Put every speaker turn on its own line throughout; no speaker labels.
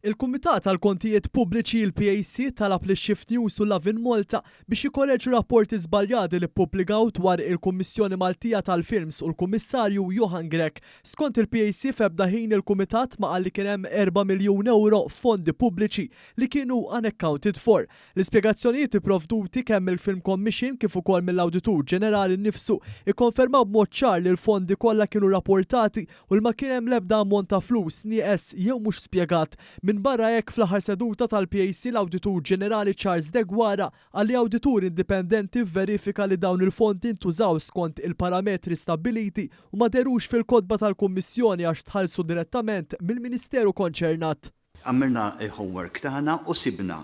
Il-Kumitat għall-Kontijiet Pubbliċi, il-PAC, talab lix-Shift News u Lovin Malta biex jikkoreġu rapporti żbaljati li ppubblikaw dwar il-Kummissjoni Maltija tal-Films u l-Kummissarju Johann Grech. Skont il-PAC f'ebda ħin il-Kumitat ma qal li kien hemm erba' miljun ewro f'fondi pubbliċi li kienu unaccounted for. L-ispjegazzjonijiet ipprovduti kemm mill-Film Commission kif ukoll mill-Awditur Ġenerali nnifsu ikkonfermaw b'mod ċar li l-fondi kollha kienu rapportati u li ma kien hemm l-ebda ammont ta' flus nieqes jew mhux spjegat. Minbarra hekk, fl-aħħar seduta tal-PAC l-Awditur Ġenerali Charles Deguara qal li awditur indipendenti vverifika li dawn il-fondi ntużaw skont il-parametri stabbiliti u ma dherux fil-kotba tal-Kummissjoni għax tħallsu direttament mill-Ministeru konċernat.
Għamilna l-homework tagħna u sibna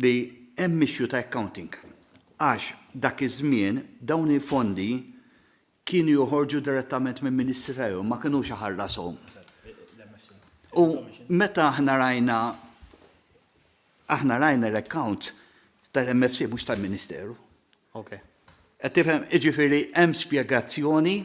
li hemm issue ta' accounting għax dak iż-żmien dawn il-fondi kienu joħorġu direttament mill-Ministeru, ma kinux iħallashom. U meta aħna rajna aħna rajna l-accounts tal-MFC mhux tal-Ministeru. Qed tifhem? Jiġifieri hemm spjegazzjoni.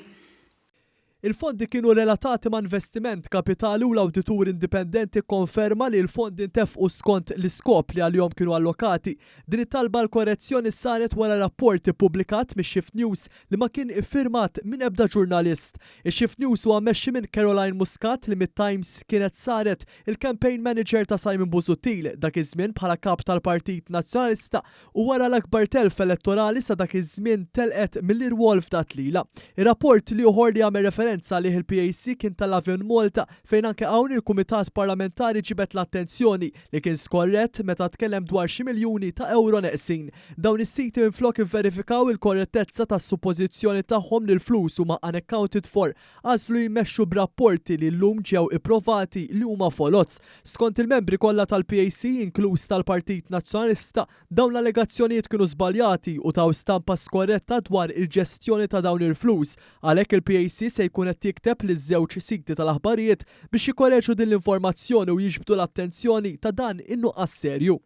Il-fondi kienu relatati ma' investiment kapitali u l-awditur indipendenti kkonferma li l-fondi ntefqu skont l-iskop li għalihom kienu allokati. Din it-talba għal korrezzjoni saret wara rapport ippubblikat mix-Shift News li ma kien iffirmat minn ebda ġurnalist. Ix-Shift News huwa mmexxi minn Caroline Muscat li mit-Times kienet saret il-campaign manager ta' Simon Busuttil dak iż-żmien bħala kap tal-Partit Nazzjonalista u wara l-akbar telf elettorali sa dak iż-żmien telqet mill-irwol fdat lilha. Ir-rapport l-ieħor li għamel referenza għalih il-PAC kien ta' Lovin Malta fejn anke hawn il-Kumitat Parlamentari ġibed l-attenzjoni li kien skorrett meta tkellem dwar xi miljuni ta' ewro neqsin. Dawn is-siti minflok ivverifikaw il-korrettezza tas-suppożizzjoni tagħhom li l-flus huma unaccounted for għażlu jmexxu b'rapporti li llum ġew ipprovati li huma foloz. Skont il-membri kollha tal-PAC, inkluż tal-Partit Nazzjonalista, dawn l-allegazzjonijiet kienu żbaljati u taw stampa skorretta dwar il-ġestjoni ta' dawn il-flus. Għalhekk il-PAC se jkun qed jikteb liż-żewġ siti tal-aħbarijiet biex jikkoreġu din l-informazzjoni u jiġbdu l-attenzjoni ta' dan in-nuqqas serju.